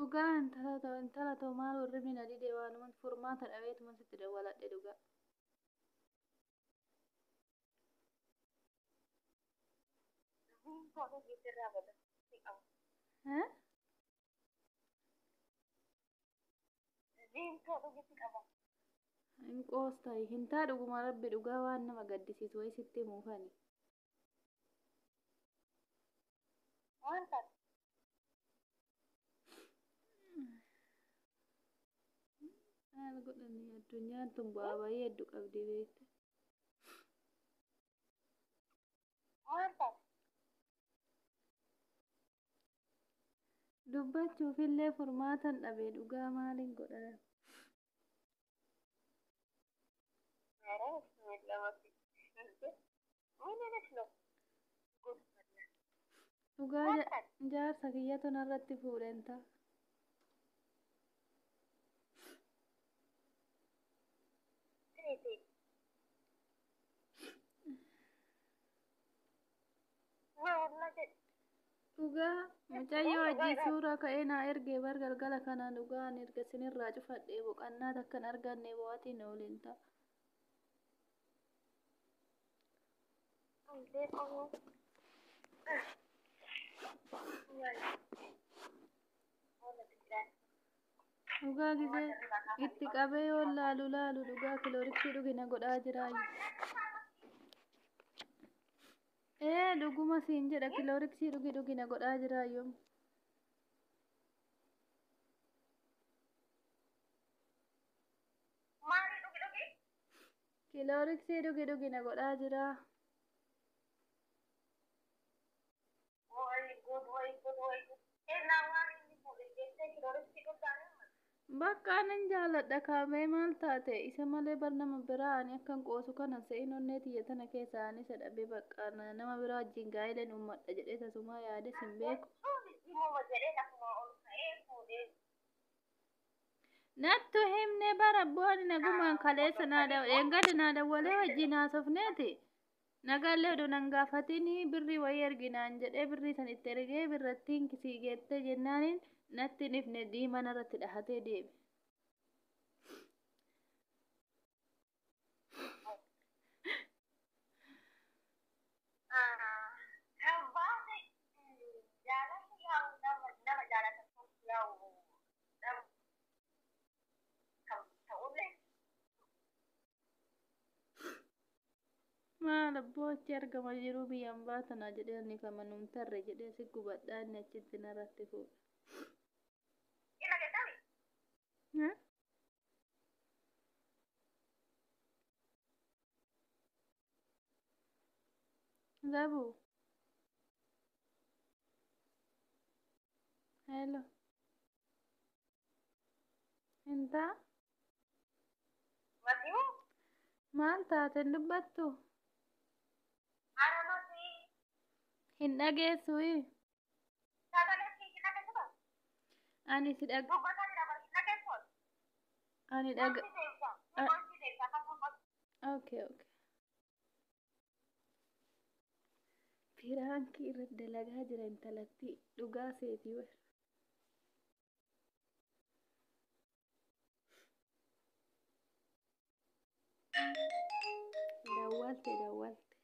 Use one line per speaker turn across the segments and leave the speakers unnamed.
Dhugaa intala ta'u intala ta'u maal hirribni na dide waanuma furmaata dhabeetuma sitti dawwaladhe dhugaa.
Vimtoo dhugi sirraa bada. Si qaba.
Eh?
Vimtoo dhugi si qaba.
Hin qoostayi hin taa dhuguma rabbi dhugaa waan nama gaddisiisu wayii sitti himuufani.
Waan taate.
Maal godhani addunyaan tun bu'aa bayii hedduu qabdi beekte.
Waan taate.
Dubbachuufillee furmaatan dhabe dhugaa maaliin godha.
ኧረ ብስሚላ መሲ እንዴ ምን ሆነሽ ነው? ጉድ ፈላ።
Dhugaa
Waan taate.
jaarsa kiyyatu narratti fuudhen ta'a.
Teete. Maal jedhe?
Dhugaa mucayyoo hojii suuraa ka'ee naa ergee bar galgala kana dhugaa ani erga sinirraa cufadhee boqannaa takkan arganne bo'atiin ooliin ta'a.
እንዴ ቆሞ
Dhugaa gisee itti qabee yoo laalu laalu dhugaa kilooriksii dhugina godhaa jiraayu. Ee dhuguma siin jedha kilooriksii dhugi dhugina godhaa jiraayu.
Maali dhugi dhugi?
Kilooriksii dhugi dhugina godhaa jira.
ወይ ጉድ ወይ ጉድ ወይ ጉድ! እና waan inni fuudhe jettee kilooriksii dhugdaanii
Bakka anan jaaladha kaamee maal taate isa malee bar nama biraa ani akkan qoosu kana se'in onnee tiyya tana keessa ani isa dhabe bakka nama biraa wajjin gaa'ileen uummadha jedhee tasumaa yaades hin beeku.
jechuun dhimuma jedhee lafuma ol ka'ee fuudhee.
Nattu himne bara bu'aan nagumaan kaleessa naa eengada naa dawwalee wajjin haasofneeti. Nagaallee oduu nan gaafatin birrii wayii erginaan jedhee birrii san itti ergee birrattiin kisii geette jennaaniin natti hin ifne diimaa narratti dhahatee deeme.
Kan baase jaalalli yaa'u nama jaalatan tokko yaa'u nama kan ta'ullee.
Maal abboo achi argama jiruu biyyaan baatanaa jedhee ani kama nuun tarre jedhee si gubadhaa inni achitti narratti fuudha.
Ina jedhami.
Eh? Zabu. Hello. Intaa
Masiimu.
maal taate hin dubbattu?
Ara masii.
Hin dhageessuyi.
Sagalee kee hin dhageessu.
Ani si dhag
Dubbataa jira bara hin dhageessu.
ani dhag
Wanti deemsa. Wanti deemsa akkasumas.
Okay okay. Piraankii irratti dalagaa jira intalatti dhugaa seetii bar. Dawwalte dawwalte.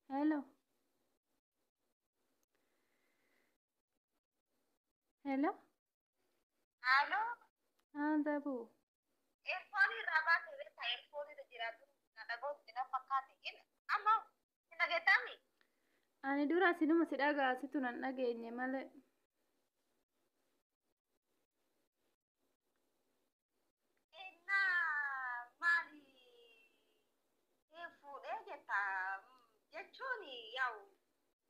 Hello. Hello.
Haaloo.
Haan Zabu.
Eerfoonii irraa baasee beektaa eerfoonii irra jiraatu na dhagootti na fakkaate. Amma hin dhageettaami?
Ani dura sinuma si dhagaa situ nan dhageenye malee.
Innaa maali fuudhee jetta jechuun yaa'u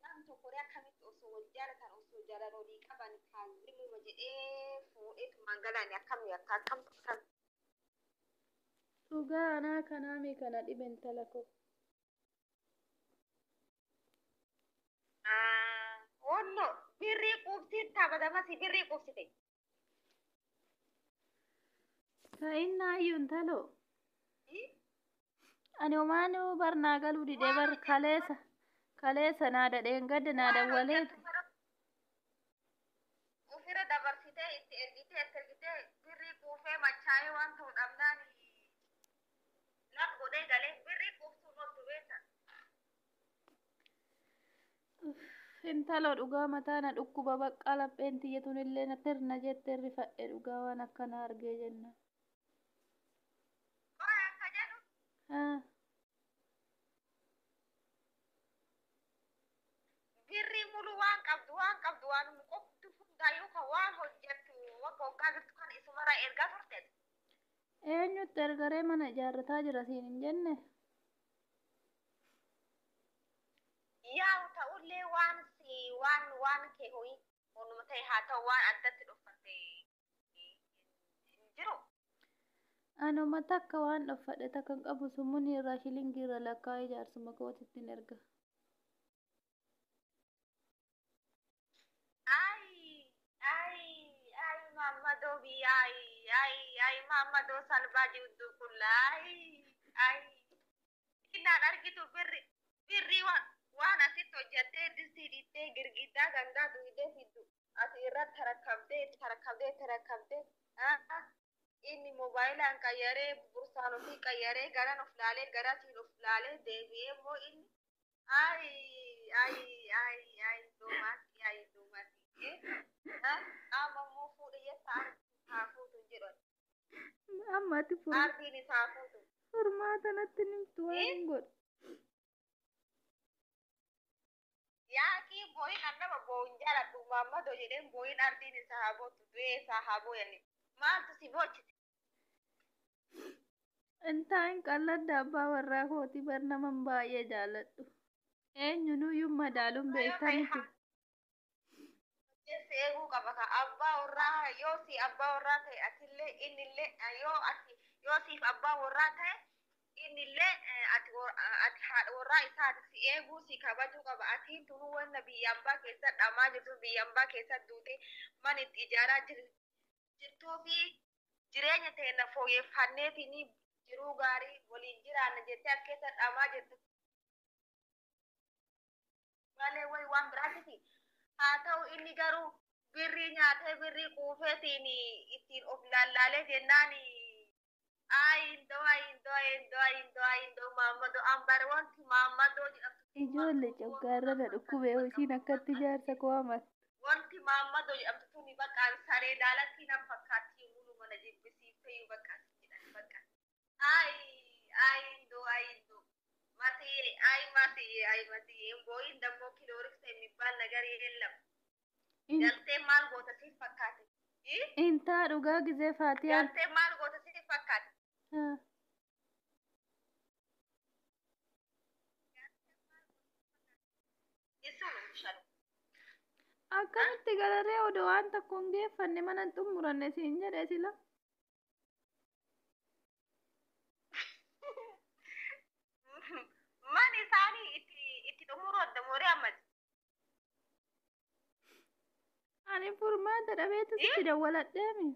nam tokko akkamitti osoo wal jaalatan osoo jaalala walii qaban kan dhimuma jedhee fuudhee galaani akkamii akka akkam akkam.
Dhugaa anaa kanaami kana dhibe intala koo.
Wonno birrii quubsii taphatamas birrii quubsite.
Ta'innaayyuu intalo. Ani homaanuu bar naa galuu didee bar kaleessa Kaleessa naa dheengadda naa
Waan
dawwaleeti.
hojjettu mara ofirra dabarsitee itti ergitee itti ergitee birrii quufee machaa'ee waan ta'u dhabnaan laf godhee galee birrii quuftuun ooltu beekta.
Intala dhugaa mataa na dhukkuba baqqaa lapheen tiyya tunillee na tirna jettee rifadhe dhugaa waan akkana argee jenna.
Qoy akka jedhu
Haa.
Birrii mulu waan qabdu waan qabdu waan qofti hundaayyuu kan waan hojjettu wagga waggaa jirtu kan isumarraa ergaa turte.
Eenyutti ergaree mana ijaarrataa jira siin hin jenne?
Yaa'u ta'ullee waan si waan waan kee ho'i onuma ta'e haa ta'u waan addatti dhuffatte hin jiru.
Anuma takka waan dhoffadhe takka hin qabu summunii irraa shilingii irra lakkaa'ee jaarsuma kootittiin erga.
Ay ay ay mammadoo biyya ay ay ay mammadoo salbaa jiru kulla ay ay innaan argitu birri birrii waan waan asitti hojjattee distii dhiittee girgiddaa gandaa duwidee fiddu ati irratti tarakabdee tarakabdee tarakabdee inni moobaayilaan qayyaree bursaan ofii qayyaree garan of laalee garasiin of laalee deebi'ee immoo inni ay ay ay ay doomaati ay doomaati amma immoo fuudhe jetta haa fuutu hin jedhu
Amma ati
ardiin isaa fuutu.
furmaata natti nimtu waan hin godhu.
Yaaqii boo'in annama boo'in jaaladhu maammadoo jedheen boo'in ardiin isaa haa bootu du'ee isaa haa boo'ani maaltu si boochise?
Intaan qalladda abbaa warraa kooti bar naman baay'ee jaaladhu. Eenyunuyyuu madaaluun beektaa miti.
Jesse eeguu qaba ka abbaa warraa yoo si abbaa warraa ta'e atillee innillee yoo ati yoo siif abbaa warraa ta'e innillee ati ati haadha warraa isaati si eeguu si kabajuu qaba atiin tunuu wanna biyya ambaa keessa dhamaa jirtu biyya ambaa keessa duute mana itti ijaaraa jirtuu fi jireenya teenya fooyyeffanneetiin jiruu gaarii waliin jiraanna jettee as keessa dhamaa jirtu malee wayi waan biraatiti. Haa ta'u inni garuu birrii nyaatee birrii quufeetiin ittiin of lallaalee jennaan ayi indoo ayi indoo ayi indoo ayi indoo ayi indoo maammadoo ambare wanti maammadoo jedhamtu
Ijoollee coggaarra na dhukkubee ishiin akkatti jaarsa koo amatti.
Wanti maammadoo jedhamtu tuni bakka saree daalatti nan fakkaatti mulu mana jibbisiiftee bakka jedhan bakka ayi ayi indoo ayi indoo መስዬ አይ መስዬ አይ መስዬ ቦይን ደግሞ ኪሎሪክስ የሚባል ነገር የለም። ገልቴ ማል ጎተ ሲፍ ፈካቴ
Intaa dhugaa gizee faatiyaan.
ገልቴ ማል ጎተ ሲፍ ፈካቴ
Haa.
እሱ ነው የሚሻለው።
Akkamitti galaree odoo waan tokko hin geeffanne mana hin xumuranne siin jedhe sila.
ማን isaanii itti itti xumuruu adda mooree ammas
Ani furmaata dhabeetu sitti dawwaladheemi.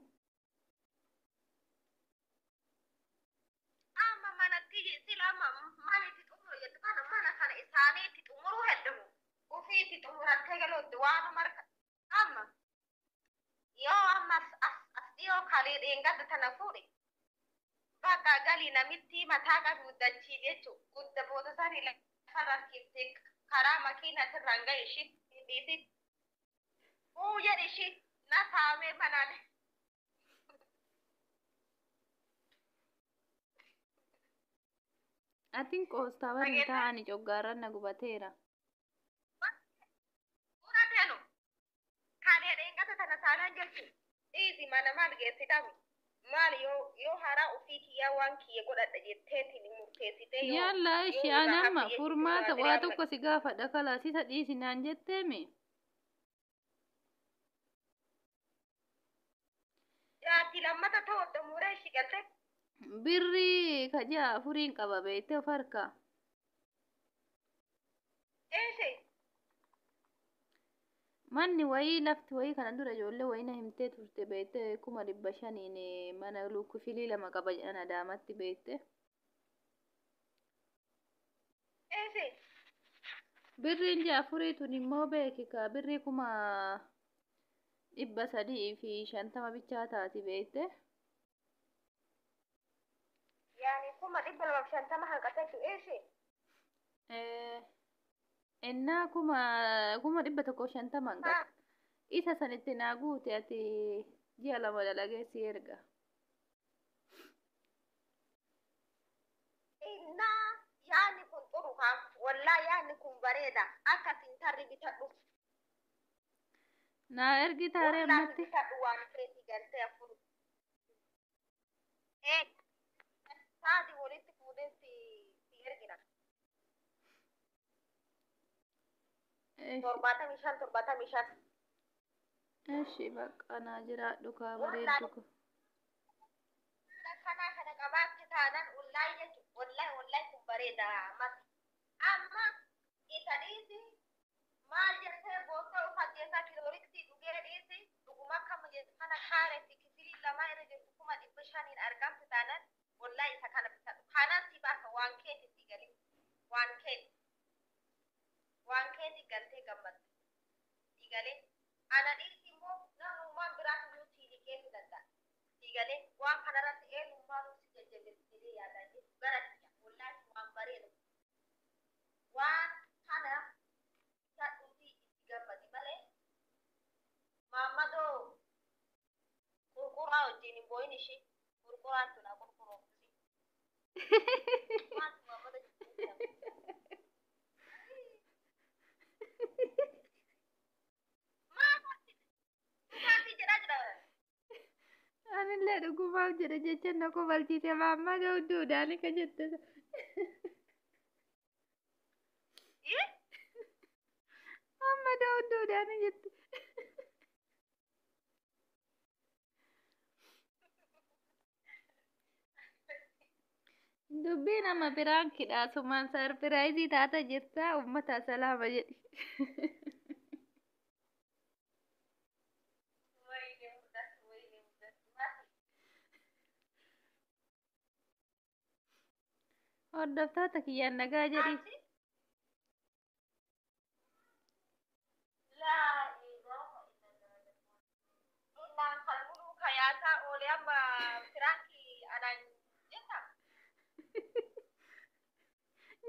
Amma manatti sila amma mana itti xumuru jettu kana mana kana isaanii itti xumuruu heddumu ofii itti xumurattee galootti waanuma harka amma yoo amma as as as dhiyoo kalee dheengadda tana fuudhe bakka galii namitti mataa qabu dachii jechu gudda boota sanii lafarra kiftee karaa makiinatirraan gahe ishii dhiisi uu jedhi ishii na saamee manaan.
Atiin qoostaa bari taa'ani coggaarran na gubateera.
Uratenu kalee dheengadda tana taanaan jechu dhiisi mana maal geessitami maal yoo yoo haaraa ofii kiyyaa waan kiyya godhadha jetteetiin murteessitee yoo
Yallaa
yoo
ishee
irraa
an amma
hafe jechuun
furmaata
irraa
waa
amma
tokko si gaafadha kalaas isa dhiisi naan jetteemi.
Jaartii lammata ta'u adda muuree ishii galtee
Birrii ka ji'a afuriin qaba beektee of harkaa.
eeshe
Manni wayii lafti wayii kana dura ijoollee wayii na himtee turte beektee 500,000 mana lukkifilii lama qaba jedhan Adaamatti beekte.
Eeshe
Birriin ji'a afurii tun immoo beeki kaa birrii 350,000 bichaa taati beekte.
Yaani 250,000 hanqata jechuudha ishee.
Innaa 150,000 hanqata. Isa sanitti naa guute, ati ji'a 2 dalagee si erga.
Innaa yaadni kun xuru kaa, wallaa yaadni kun bareeda, akka sintarri bitadhu.
Naa ergi taaree
Wallaahi
ammatti.
bitadhu, waan keetii galtee afur. Ee, saati walitti fuudhee si ergina. 75 75.
Eshi, bakka naa jiraadhu kaa
Wallaahi
bareeddu ko.
Akkanaa kana qabaatte taanaan, wallaahi jechuun, wallaahi wallaahi kun bareeda mati. Amma isa dhiisi, maal jettee boossa of ajjeesaa kilooriksii dhugee dhiisi, dhuguma akkama jettu kana kaaretti kifilii lamaa irra jirtu 500,000 argamte taanaan, wallaahi isa kana bitadhu. Kanaan si baasa, waan keeti si gali. Waan keeti. Waan keeti galtee gammadda. Si galee. Ana dhiisi immoo namummaan biraatu iyyuu si liqeessuu danda'a. Si galee, waan kanarratti eenyummaan si jajjabeessu jedhee yaadaa jiru gara kiyya. Wallaahi waan bareedu. Waan kana bitadhuutii itti gammadi malee maammadoo qurquraa wajjin hin boo'in ishee. Qurquraan tuna qurquroomsi. Maaltu maammada jijjiirama? Maal dhugaatii jedhaa jira?
Anillee dhugumaaf jedhe jecha na kobalchiise, maammadoo duudhaan ka jette.
Ih?
Maammadoo duudhaan jette. Dubbiin amma piraankidha. Sumaan surprise taata jirta, uummata salaama jedhi.
Wayne mudatu, wayne mudatu. Mati.
Hordoftoota kiyyaan nagaa jedhi.
Anti? Laa ilaaha illallah. Innaan kan muluu kayaasaa oolee amma piraankii anaan jetta.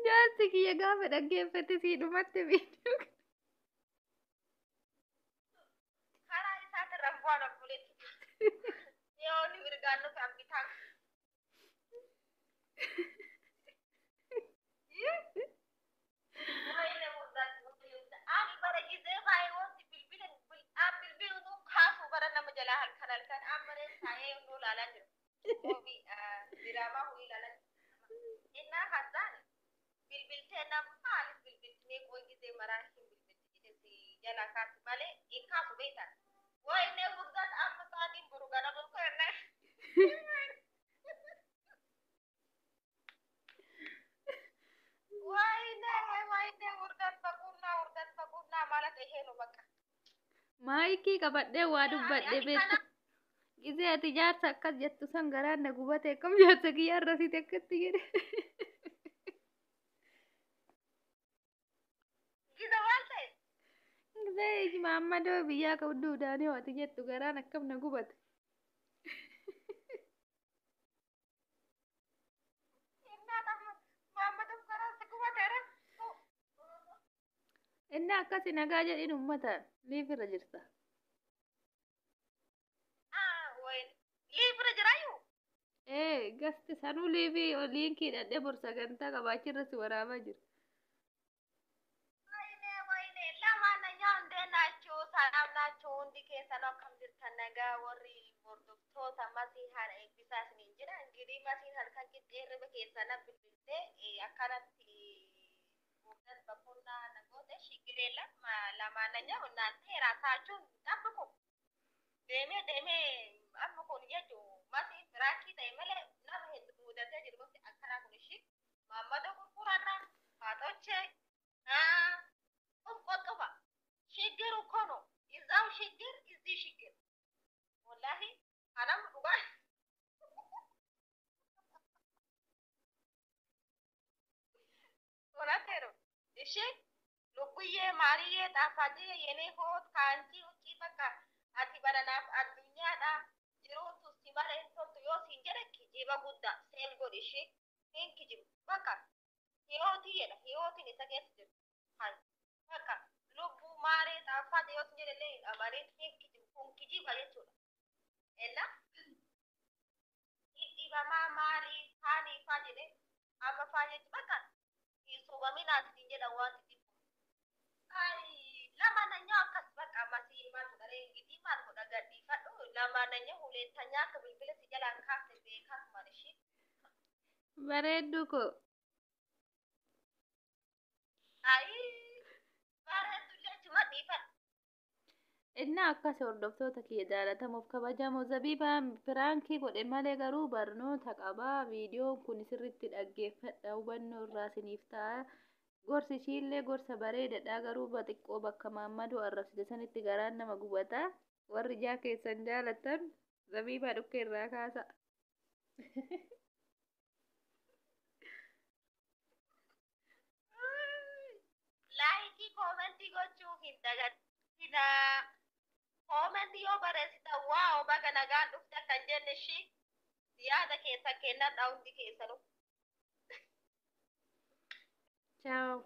Jaarsi kiyya gaafa dhaggeeffate sii dhumatti viidiyoo.
Karaa isaatirra bu'aan obboleetti. Yoo inni mirgaan dhufe an bitaan. Wayne mudatu, wayne mudatu. Ani bara gizee baay'ee wanti bilbila an bilbilu kaasuu bara nama jalaa halkan halkan an baree taa'ee hunduu ilaalaa jira. Movie diraamaa huyi ilaalaa jira. Innaa hazzaan bilbiltee nam maaliif bilbiltinee qoy gizee maraa hin bilbilti jedhee si jalaa kaasi malee hin kaasu beektan. Wayne mudatu, amma sa'aatiin boru ganama kenna. ወይኔ ወይኔ፣ ውርደት በቁና ውርደት በቁና ማለት ይሄ ነው በቃ።
Maayikii qabadhee waa dubbadhe
Ani
beektu.
kana
Gizee ati jaarsa akkas jettu san garaan na gubate, akkam jaarsa kiyya arrasite akkatti jedhe.
Giza maal ta'e?
Gizee maammadoo biyyaa qabduudhaan ati jettu garaan akkam na gubate.
Maammadoof garaan si gubateera.
Inni akkasi nagaa jedhin uummataan live irra jirta.
Wayne live irra jiraayyuu?
Ee, gasti sanuu live liinkii dhadhee bor sagantaa qabaachirra si waraabaa jira.
ወይኔ ወይኔ፣ ለማንኛውም እንዴት ናችሁ? ሰላም ናችሁ? Hundi keessan akkam jirtan? Nagaa warri hordoftoota Masii haadha eebbisaa isiniin jira. Ingirii Masiin halkan qixxee hirriba keessana bilbiltee akkanatti ውርደት በቁና ነጎተ ችግር የለም። ለማንኛውም እናንተ የራሳችሁን ጠብቁ። Deemee deemee amma kun jechuun Masiin firaankii ta'e malee nama hedduu mudatee jiru wanti akkanaa kun ishii maammada gurgurarra haadhochee ቆጥባ ችግር እኮ ነው። እዛው ችግር እዚህ ችግር፣ ወላሂ አናም ዱጋ እውነቴ ነው። እሺ። Lubbuyyee maariyyee xaafaajee yenee hoot kaanchii uccii bakka ati baranaaf addunyaadha jiruutu si mara hin toltu yoo siin jedhe kijiba guddaa seel godhi ishee hin kijibu bakka hiyootii jedha hiyootiin isa keessa jiru hay bakka lubbuu maaree xaafaajee yoo siin jedhe illee hin amanin hin kijibu kun kijiba jechuudha. Ella hin dhibamaa maalii haanii faa jedhe amma faa jechu bakka hin sobaminaa siin jedha waan xixiqqoo. Ay, lamananya akkas bakka masii maal godha ingitii maal godha gadhiifadhu lamananya huleetanya akka bilbila si jalaan kaafte beekatuman ishii.
Bareedduu koo.
Ay, bareeddullee achuma dhiifadhu.
Inni akkas hordoftoota kiyya jaalatamuuf kabajamoo Zabiibaan piraankii godhe malee garuu barnoota qabaa. Viidiyoon kun sirriitti dhaggeeffadha, hubannoo irraa isiniif ta'a. Gorsi ishiillee gorsa bareedaadha, garuu xiqqoo bakka Maammadoo arrabsite sanitti garaan nama gubata. Warri ijaa keessan jaalatan Zabiibaa dhukkee irraa kaasa.
Laayikii koomentii gochuu hin dagatinaa. Koomentii yoo barreessitan waa baga nagaan dhufte akkan jenne ishii yaada keessan kennadhaa hundi keessanuu.
Ciao.